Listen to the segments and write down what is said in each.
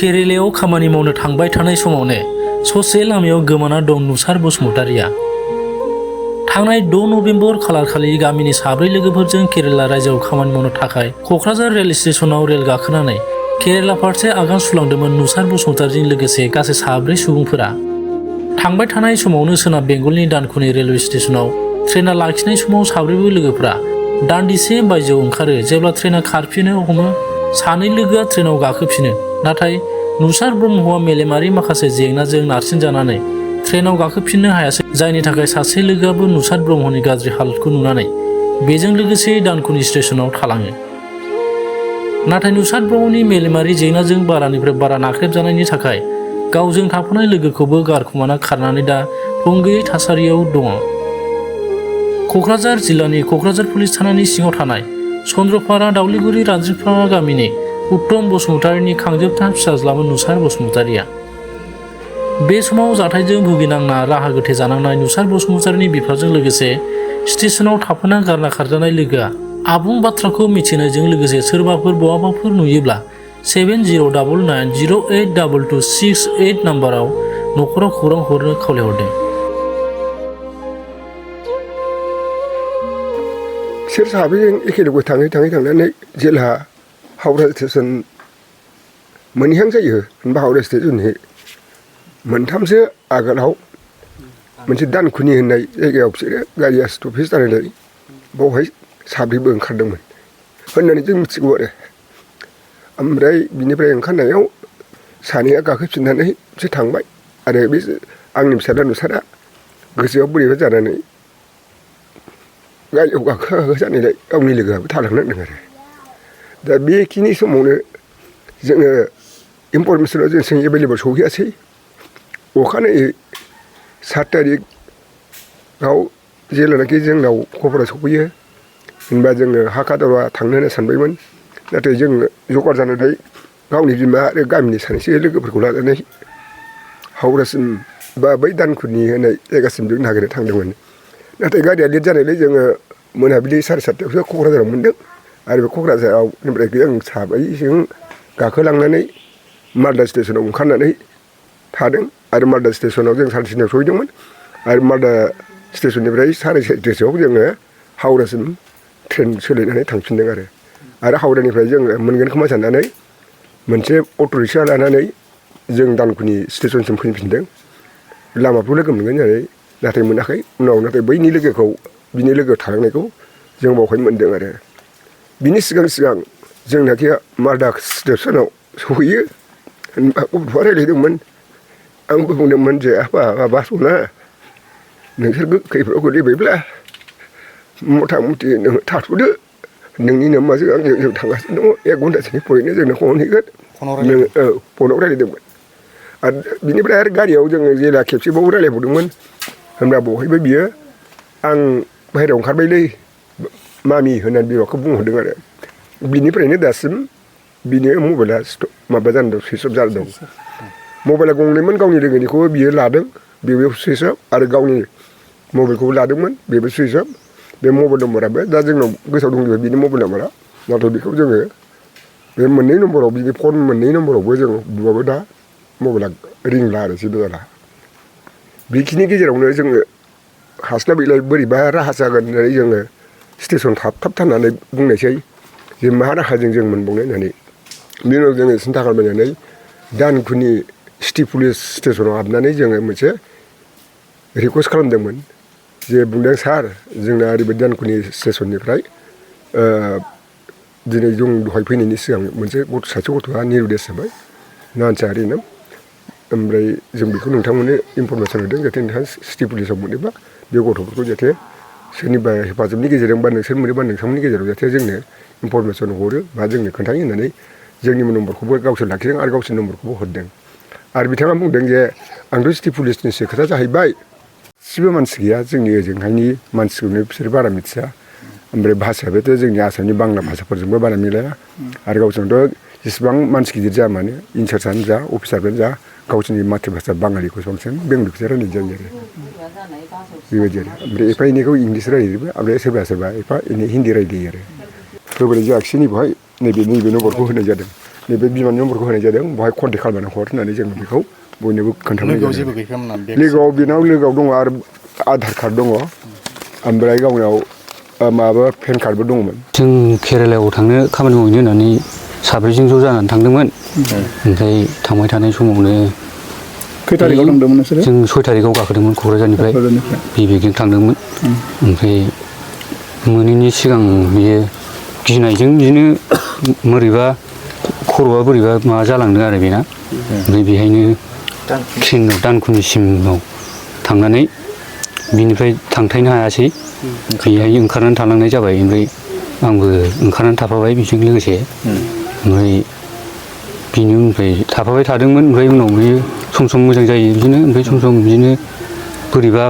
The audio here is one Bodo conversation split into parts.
केरेलायाव खामानि मावनो थांबाय थानाय समावनो ससे लामायाव गोमाना दं नुसार बसुमतारिया। थांनाय 6 नभेम्बर खालारखालि गामिनि 4 लोगोफोरजों केरेला रायजोआव खामानि मावनो थाखाय क'क्राझार रेल स्टेशनाव रेल गाखोनानै केरेला फारसे आगान सुरलांदोंमोन नुसार बसुमतारिजों लोगोसे गासै 4 सुबुंफोरा। थांबाय थानाय समावनो सोनाब बेंगलनि दानकुनि रेलवे स्टेशनाव ट्रेना लाखिनाय समाव 4 लोगोफोरा दान्दिसे बायजोआव ओंखारो। जेब्ला ट्रेना खारफिनो हमो 2 लोगोआ ट्रेनाव गाखोफिनो। नाथाय नुसार ब्रह्मआ मेलेमारि माखासे जेंनाजों नारसिनजानानै ट्रेनाव गाखोफिननो हायासै, जायनि थाखाय सासे लोगोआबो नुसार ब्रह्मनि गाज्रि हालोदखौ नुनानै बेजों लोगोसे दानकुनि स्टेशनाव थालाङो। नाथाय नुसार ब्रह्मनि मेलेमारि जेंनाजों बारानिफ्राय बारा नाख्रेबजानायनि थाखाय गावजों थाफानाय लोगोखौबो गारखोमाना खारनानै दा थं गैयै थासारियाव दङ। क'क्राझार जिल्लानि क'क्राझार पुलिस थानानि सिङाव थानाय चन्द्रपारा दावलिगुरि रानजिफारा गामिनि उत्तम बसुमतारिनि खांजोबथा फिसाज्लामोन नुसार बसुमतारिया। बे समाव जाथायजों भुगिनांना राहा गोथे जानांनाय नुसार बसुमतारिनि बिफाजों लोगोसे स्टेशनाव थाफाना गारना खारजानाय लोगोआ आबुं बाथ्राखौ मिथिनायजों लोगोसे सोरबाफोर बहाबाफोर नुयोब्ला 7099082268 नाम्बाराव न'खराव खौरां हरनो खावलायहरदों। बिसोर साब्रैजों एखे लोगो थांनानै जेला हावड़ा स्टेशन मोनहैहां जायो। होनबा हावड़ा स्टेशननि मोनथामसो आगोलाव मोनसे दानकुनि होननाय जायगायाव बिसोरो गारिया स्टपेज जानायलाय बावहाय साब्रैबो ओंखारदोंमोन होननानै जों मिथिगौ आरो। ओमफ्राय बिनिफ्राय ओंखारनायाव 2 गाखोफिननानै बिसोर थांबाय आरो बे आंनि फिसाज्ला नुसारा गोसोआव बोरैबा जानानै गारियाव गाखो जानायलाय गावनि लोगोआबो थालांनांदों आरो। दा बेखिनि समावनो जोङो इनफरमेसनाव जों एभेलेबल सहैयासै। अखानायै 7 तारिखआव जेब्लानाखि जोंनाव खबरा सफैयो होनबा जोङो हाखादावरा थांनो होनना सानबायमोन। नाथाय जों जगार जानानै गावनि बिमा आरो गामिनि 2 लोगोफोरखौ लानानै हावड़ासिम बा बै दानकुनि होननाय जायगासिम जों नागिरनो थांदोंमोन। नाथाय गारिया लेट जानायलाय जोङो मोनाबिलि 7:30 क'क्राझाराव मोनदों आरो बे क'क्राझाराव निफ्राय जों साब्रैजों गाखोलांनानै मालदा स्टेशनाव ओंखारनानै थादों आरो मालदा स्टेशनाव जों सानसेनियाव सहैदोंमोन आरो मालदा स्टेशननिफ्राय 4:30 जोङो हावड़ासिम ट्रेन सोलायनानै थांफिनदों आरो हावड़ानिफ्राय जोङो मोनगोन खोमा साननानै मोनसे अट' रिक्सा लानानै जों दानकुनि स्टेशनसिम फैफिनदों। लामाफ्राव लोगो मोनगोन होननानै नाथाय मोनाखै। उनाव नाथाय बिनि लोगो थालांनायखौ जों बावहाय मोनदों आरो। बिनि सिगां जोंनाखि मालदा स्टेशनाव सहैयो होनबा गथ'आ रायज्लायदोंमोन। आंबो बुंदोंमोन जे माबा सना नोंसोर खैफोदाव गोलैबायब्ला मथा मथि नोङो थाथ'दो, नोंनि नोम्माजों आंजों जों थांगासिनो दङ, 1 घन्टासोनि फरायनो जोंनो फनहैगोन। नोङो फनाव रायज्लायदोंमोन आरो बिनिफ्राय आरो गारियाव जोङो जेला खेबसेबाव रायज्लायबावदोंमोन होनब्ला बहायबो बियो आं बाहेरायाव ओंखारबायलै मामि होननानै बिमाखौ बुंहरदों आरो। बिनिफ्रायनो दासिम बिनि मबाइला माबा जाना दं, सुइस अफ जाना दं। मबाइला गंनैमोन, गावनि लोगोनिखौबो बियो लादों, बेबो सुइस अफ, आरो गावनि मबाइलखौबो लादोंमोन, बेबो सुइस अफ। बे मबाइल नम्बराबो दा जोंनाव गोसोआव दंजोबो बिनि मबाइल नम्बरा। नाथाय बेखौ जोङो बे मोननै नम्बराव बिनि फन मोननै नम्बरावबो जों बुबाबो दा मबाइला रिंला आरो जेबो जाला। बेखिनि गेजेरावनो जोङो हास्लाबैलाय बोरैबा राहा जागोन होननानै जोङो स्टेसन थाबथानानै बुंनायसै जे मा राहाजों जों मोनबावनो होननानै। बिनि उनाव जोङो सिन्था खालामनानै दानकुनि सिटि पुलिस स्टेसनाव हाबनानै जोङो मोनसे रिकुवेस्ट खालामदोंमोन जे बुंदों सार जोंना ओरैबायदि दानकुनि स्टेसननिफ्राय दिनै जों दहाय फैनायनि सिगां सासे गथ'आ निरुदेस जाबाय, नानसारि नाम। ओमफ्राय जों बेखौ नोंथांमोननो इनफरमेसन होदों जाहाथे नोंथाङा सिटि पुलिसाव मोनोबा बे गथ'फोरखौ जाहाथे सोरनिबा हेफाजाबनि गेजेरजों बा नोंसोर मोनोबा नोंथांमोननि गेजेराव जाहाथे जोंनो इनफरमेसन हरो बा जोंनो खोन्थायो होननानै जोंनि नम्बरखौबो गावसोर लाखिदों आरो गावसोरनि नम्बरखौबो हरदों। आरो बिथाङा बुंदों जे आंथ' सिटि पुलिसनिसो खोथा जाहैबाय, एसेबो मानसि गैया जोंनि ओजोंहायनि मानसिखौनो बिसोर बारा मिथिया। ओमफ्राय भाषायाबोथ' जोंनि आसामनि बांला भाषाफोरजोंबो बारा मिलाया आरो गावसोरनोथ' जेसेबां मानसि गिदिर जाया मानो, इनसार्जआनो जा अफिसारफ्रानो जा गावसोरनि मातृभाषा बाङालिखौ बांसिन बेंगलिखौसो रायलायनाय जायो आरो बेबायदि आरो। ओमफ्राय एफा एनैखौ इंलिस रायलायजोबो, ओमफ्राय सोरबा एफा एनै हिन्दी रायलायो आरो। होबोनाय जायाखिसै नै बेवहाय नैबे नम्बरखौ होनाय जादों। नैबे बिमानि नम्बरखौ होनाय जादों बेवहाय कन्टेक्ट खालामनानै हर होननानै जों बेखौ बयनोबो खोन्थानाय लोगोआव जादों जेबो गैखायामोन नामा बेग लोगोआव लोगोआव दङ आरो आधार कार्ड दङ ओमफ्राय गावनाव माबा पेन कार्डबो दङमोन जों केरेलायाव थांनो खामानि मावहैनो होननानै साब्रैजों ज' जानानै थांदोंमोन ओमफ्राय थांबाय थानाय समावनो खै थारिखआव थांदोंमोन नोंसोरो जों 6 तारिखआव गाखोदोंमोन क'क्राझारनिफ्राय बे बेगजों थांदोंमोन ओमफ्राय मोनैनि सिगां बियो गिनायजों बिदिनो बोरैबा खर'आ बोरैबा माबा जालांदों आरो बेना ओमफ्राय बेहायनो ट्रेनाव दानकुनिसिमाव थांनानै बिनिफ्राय थांथायनो हायासै बेहाय ओंखारनानै थालांनाय जाबाय ओमफ्राय आंबो ओंखारनानै थाफाबाय बेजों लोगोसे ओमफ्राय बिनि उननिफ्राय थाफाबाय थादोंमोन ओमफ्राय उनाव बियो सम सम मोजां जायो बिदिनो ओमफ्राय सम सम बिदिनो बोरैबा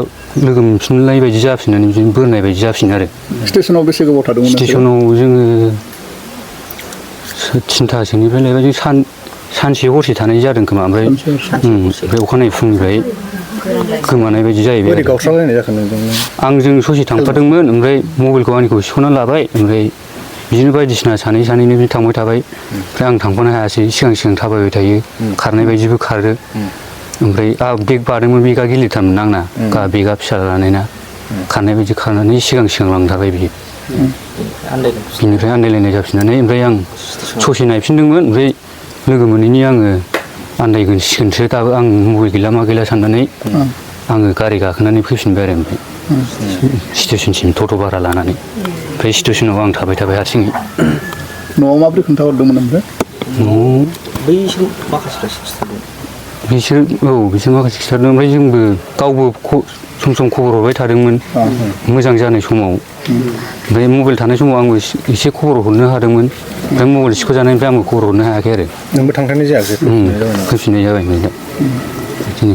लोगो मोनफिनलाय बायदि जाफिननानै बिदिनो बोरनाय बायदि जाफिनो आरो स्टेसनाव बेसे गोबाव थादोंमोन स्टेसनाव जोङो 3थासोनिफ्राय लायबाय जों सानसे हरसे थानाय जादों खोमा ओमफ्राय अखानायै फुंनिफ्राय गोमानाय बायदि जाहैबाय बोरै गावस्रालायनाय जाखो नोंजों आंजों ससे थांफादोंमोन ओमफ्राय मबाइलखौ आंनिखौ सिख'ना लाबाय ओमफ्राय बिदिनो बायदिसिना सानैनो बिदिनो थांबाय थाबाय ओमफ्राय आं थांफानो हायासै सिगां थाबायबाय थायो खारनाय बायदिबो खारो ओमफ्राय बेग बादोंमोन बेगा गिलिरथारमोन आंना बेगा फिसा लानाय ना खारनाय बायदि खारनानै सिगां लांथारबाय बियो बिनिफ्राय आन्दायलायनाय जाफिननानै ओमफ्राय आं ससे नायफिनदोंमोन ओमफ्राय लोगो मोनैनि आङो आन्दायसिगोनसो दाबो आं मबाइल गैला मा गैला साननानै आङो गारि गाखोनानै फैफिनबाय आरो ओमफ्राय स्टेसनसिम टट' भारा लानानै ओमफ्राय स्टेसनाव आं थाबाय हारसिङै न'आव माबोरै खोन्थाहरदोंमोन ओमफ्राय न'आव बैसोर माखासेफ्रा खिथादों बिसोर माखासे खिथादों ओमफ्राय जोंबो गावबो सम खबर हरबाय थादोंमोन मोजां जानाय समाव ओमफ्राय मबाइल थानाय समाव आंबो एसे खबर हरनो हादोंमोन ओमफ्राय मबाइल सिख'जानायनिफ्राय आंबो खबर हरनो हायाखै आरो नोंबो थांथारनाय जायाखै फैफिननाय जाबाय ओमफ्राय दा बिदिनो